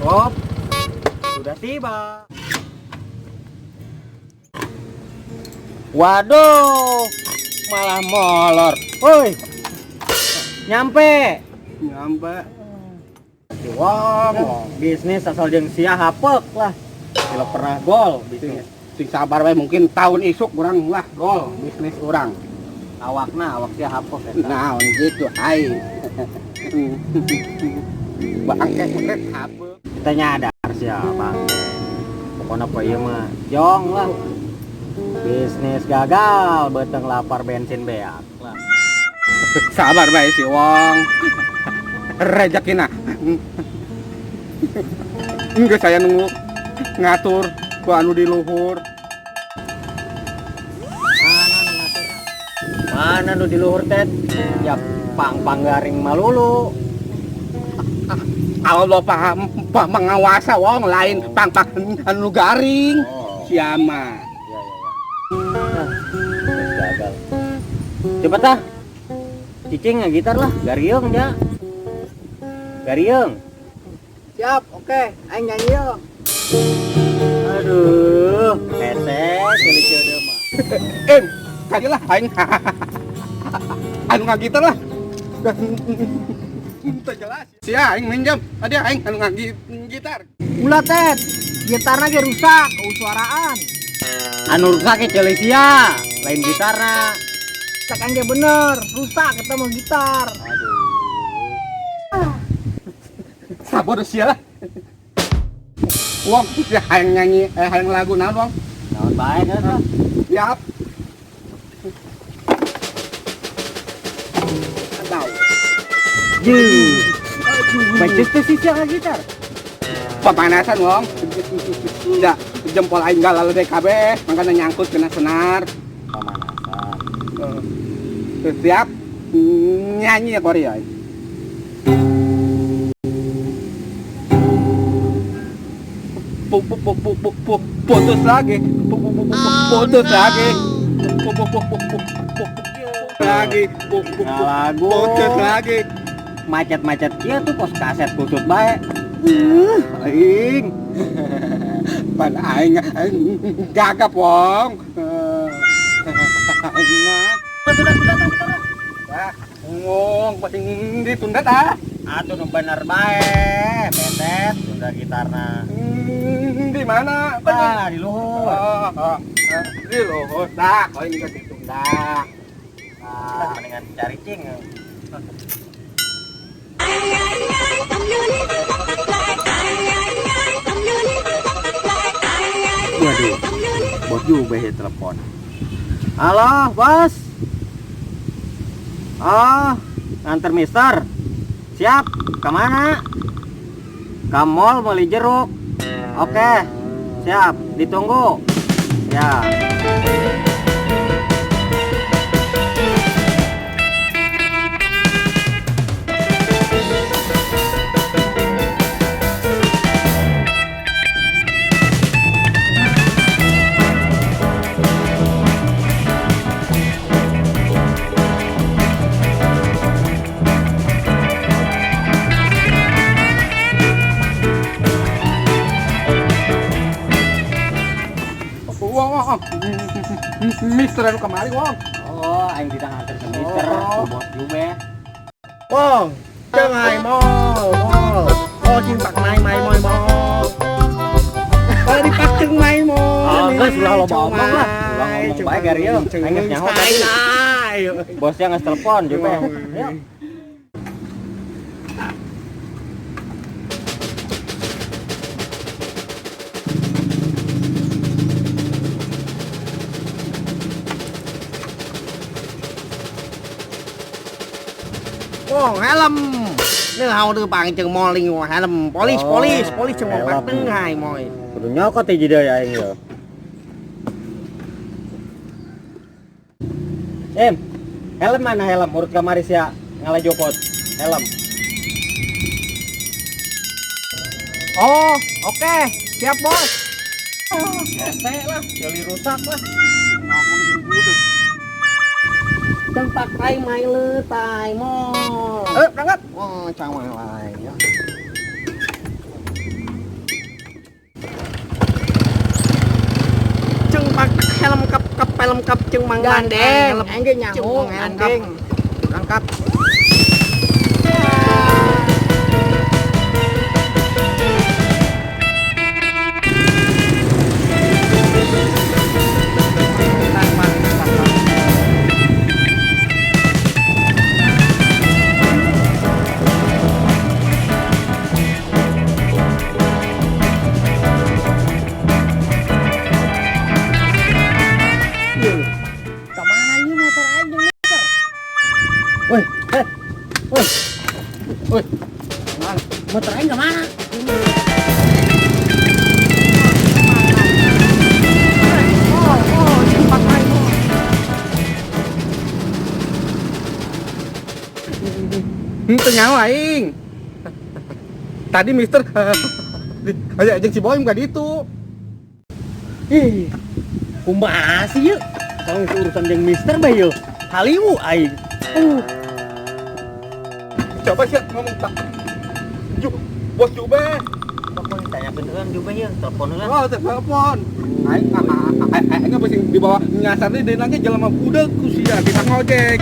Hop. Sudah tiba. Waduh, malah molor. Woi. Nyampe. Nyampe. Wong, wong. Bisnis asal jeung sia hapek lah. Kalau pernah gol bisnis. Sing sabar wae, mungkin tahun isuk urang lah gol bisnis urang. Awakna awak sia hapek eta. Naon gitu ai. Bangke kuret hapek. Kita nyadar sia bangke. Pokoknya poe ieu mah jong lah. Bisnis gagal, beteng lapar bensin beak lah. Sabar bae si Wong. Rezekina. Enggak, saya nunggu ngatur ku anu di luhur. Mana nu ngatur? Mana nu di luhur tet? Ya pang-pang garing malulu. Allah paham mengawasa wong, lain pang-pang anu garing. Oh. Siama. Ya, ya, ya. Ah, gagal. Coba tah. Cicing nggak gitar lah, gariung ya. Gariung. Siap, oke. Aing nyanyi yo. Aduh, hese ceuli ceudeuh mah. Kali lah aing. Anu ngagitar lah. Teu jelas. Sia aing minjem. Adi aing anu ngagitar. Ulah tet. Gitarna ge rusak, suaraan. Anu rusak ge ceuli sia, lain gitarna. Cek aing ge bener, rusak eta mah gitar. Aduh. Sabar sia lah. Wong, sia hayang nyanyi, hayang lagu naon, Wong? Naon bae eta. Siap. Atau. Yuh. Becus teh sih sia gitar. Pemanasan, Wong. Ya, jempol aing gagal deh kabeh, makanya nyangkut kena senar. Pemanasan. Siap. Nyanyi ya Korea. Putus lagi. Putus lagi. Lagi. Lagu. Putus lagi. Macet-macet kieu tuh pos kaset kusut bae. Aing. Pan aing gagap, Wong. Nah, ngomong pasti ditunda tah. Atuh nu bener bae, betet tunda gitarna. Di mana? Tah, di luhur. Oh, oh, di luhur. Tah, kau ini ditunda. Nah, mendingan cari cing. Waduh, bos juga ya telepon. Halo, bos. Oh, nganter mister. Siap, kemana? Ke mall beli jeruk. Oke, siap, ditunggu. Ya. Wong, wong. Mister anu kemari, Wong. Oh, aing tidak nganter ke Mister, Oh. ku bos Jube. Wong, chân hai mol mol. Oh, cing pak mai mai moi mol. Kalau dipak ceng mai mol. Oh, geus ulah loba omong lah. Ulah ngomong bae gari yeuh. Aing geus nyaho tadi. Bosnya nges telepon Jube. Yuk. Wong, helm. Neu hau teu bang jeung moling wong helm. Polis, Oh, polis, polis jeung helm. pak teu hai moy. Kudu nyokot hiji deui aing yeuh. Em, helm mana helm? Urut kamari sia ngalajopot. Helm. Oh, oke. Siap, Bos. Hese lah, jeli rusak lah. Ngomong jeung budak. Jeung pakai mai le tai mol. Eh, berangkat. Wong, cawang lain ya. Jeung pak helm kap kap helm kap jeung mang Gandeng, helm. aing ge nyaho, Jeung helm kap. gandeng. Angkat. Kemana ini motor aing jeung Mister? Woi, eh. Woi. Woi. Kemana? Motor aing kemana? Oh, oh, jeung pakai mol. Henteu nyaho aing. Tadi Mister aya jeung si Boim ka ditu. Ih. Kumaha sih yeuh? Kalau geus urusan jeung Mister bae yeuh. Haliwu aing. Coba sih ngomong tak. Ju, bos Jube. Telepon ditanyakeun heula Jube yeuh, telepon heula. Oh, telepon. Aing aing apa sih dibawa nyasar deui deui lagi jelema budak ku sia kita ngojek.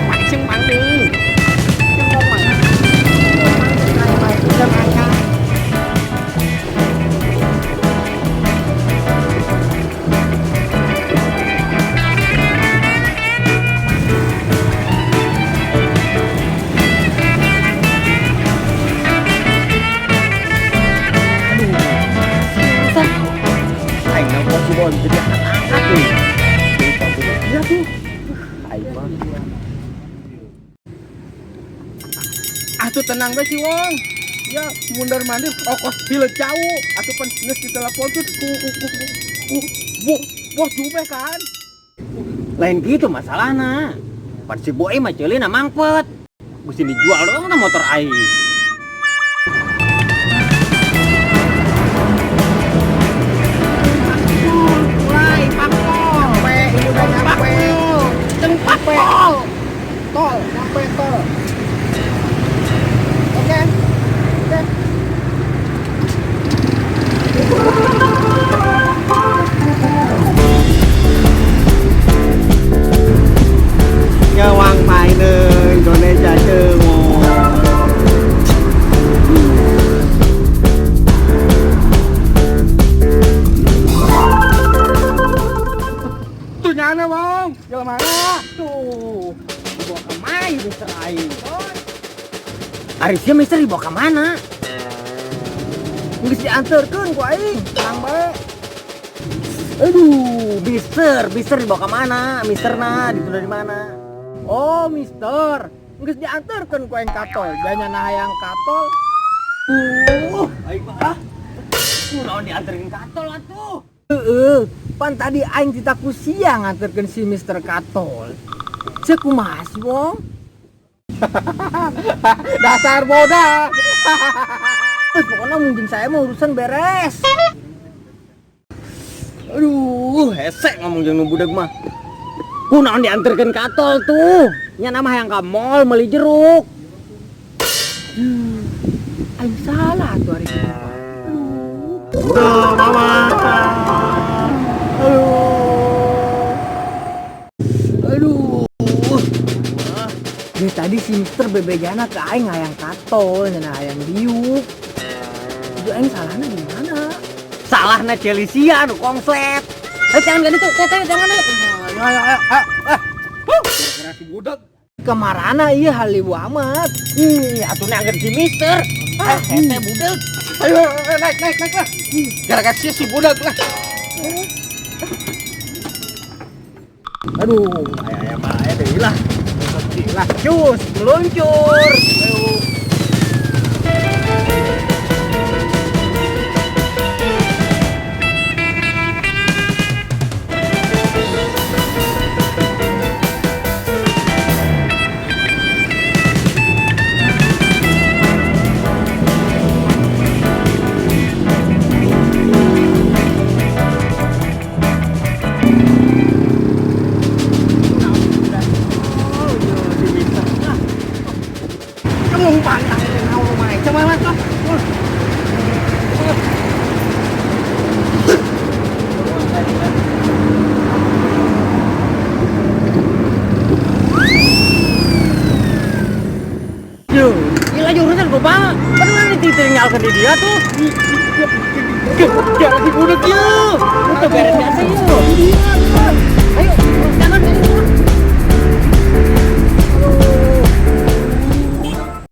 Pak jeung mang deui. Jeung mong mang. Jeung angkat. Aing nelpon si Boim jadi angkat-angkat euy. Iya tuh. Aing mah. Atuh tenang bae si Wong. Ya mundar mandir okos hileut jauh atuh pan geus ditelepon tuh ku bos Jube kan. Lain gitu masalahna. Pan si Boim mah ceulina mangpet. Mesti dijual doang na motor aing. Mulai pakpol. Nyampe, ini udah nyampe. Jeung pakpol. Tol, nyampe tol. Oke. Oke. Nyawang main Indonesia jeung. Tuh nyana Wong, jelema mana? Tuh, dibawa ke mana Mister aing? Ari sia Mister dibawa ke mana? Geus dianterkeun ku aing, tenang bae. Aduh, Mister dibawa ke mana? Mister na, ditunda di mana? Oh, Mister. Geus dianterkeun ku aing ka tol. Janyana hayang ka tol. Aing mah ah. Kunaon dianterkeun ka tol atuh? Heeh, pan tadi aing tita ku sia nganterkeun si Mister ka tol. Ceuk kumaha sih, Wong? Dasar bodoh. Pokoknya mungkin saya mau urusan beres. Aduh, hese ngomong jeung nu budak mah. Kunaon dianterkeun ka tol tuh. Nya nama hayang ka mall meuli jeruk. Aing salah tuh hari ini. Aduh, mama. Aduh. Aduh. Dari tadi si Mister bebejana ke aing hayang katol, nyana hayang diuk. Itu aing salahnya di mana? Salahna Celisia nu konslet. Eh jangan ganti tuh, teh jangan deh. Ayo ayo ayo ayo. Ah. Gara-gara si budak. Kemarana iya halibu amat. Ih, atuh nangger si Mister. Ah, hete budak. Ayo, ayo, naik naik naik lah. Gara-gara si budak lah. Aduh, aya aya bae deui lah. Lah, cus, meluncur. Ayo. Kamu pantang naon rumah coba lah tuh. Duh, gila jurusan gua. Aduh, nanti ditinggalkan di dia tuh. Gara si budak yuk. Udah beres biasa yuk. Ayo.